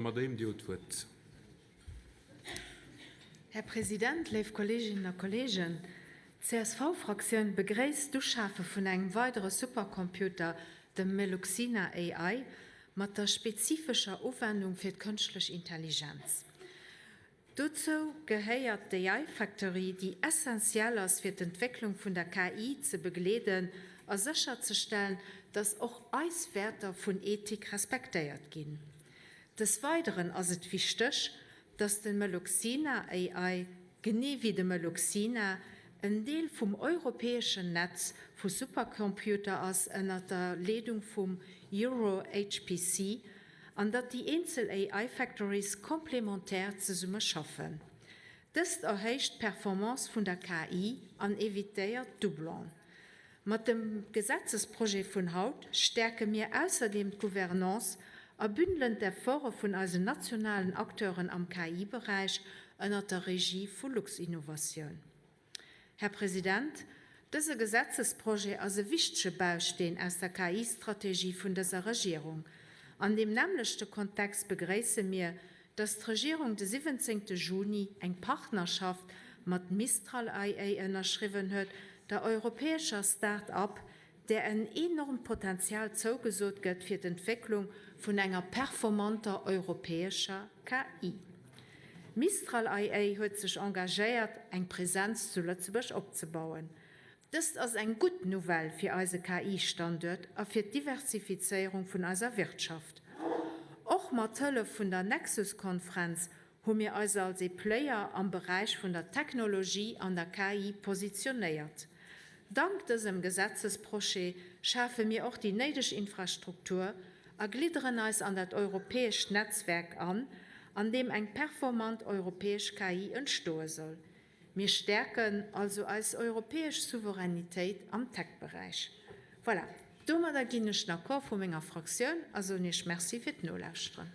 Madame, Dir hutt d'Wuert. Här President, léif Kolleeginnen a Kolleegen, d'CSV-Fraktioun begréisst d'Uschafe vun engem weidere Supercomputer, dem Meluxina AI, mat der spezifescher Uwendung fir d'Kënschtlech Intelligenz. Dozou gehéiert d'AI Factory, déi essentiell ass fir d'Entwécklung vun der KI ze begleeden a sécherzestellen, dass och eis Wäerter vun Ethik respektéiert ginn. Des Weideren ass et wichteg, dass de Meluxina AI, genee wéi de Meluxina, en Deel vum europäeschen Netz vu Supercomputer ass ënnert der Leedung vum EuroHPC, an datt déi eenzel AI Factories complémentaire zesumme schaffen. Dëst erhéicht d'Performance vun der KI an evitéiert Doublon. Mat dem Gesetzesprojet vun haut stäerke mir ausserdeem d'Gouvernance a bündelen d'Efforte vun eisen nationalen Acteuren am KI-Beräich ënnert der Regie vu Luxinnovation. Här President, dëse Gesetzesprojet ass e wichtege Bausteen aus der KI-Strategie vun dëser Regierung. An deem nämmlechte Kontext begréisse mir, dass d'Regierung de 17. Juni eng Partnerschaft mat Mistral AI ënnerschriwwen huet, der europäescher Start-up, där en enormt Potenzial zougesot gëtt fir d'Entwécklung vun enger performanter europäescher KI. Mistral AI huet sech engagéiert, eng Presenz zu Lëtzebuerg opzebauen. Dëst ass eng gutt Nouvelle fir eise KI-Standuert a fir d'Diversifizéierung vun eiser Wirtschaft. Och mat Hëllef vun der Nexus-Konferenz hu mir eis als ee Player am Beräich vun der Technologie an der KI positionéiert. Dank dësem Gesetzesprojet schafe mir och déi néideg Infrastruktur a glidderen eis an dat europäescht Netzwerk an, an deem eng performant europäesch KI entstoe soll. Mir stäerken also eis europäesch Souveränitéit am Tech-Beräich. Voilà, domadder ginn ech den Accord vu menger Fraktioun a soen Iech Merci fir d'Nolauschteren.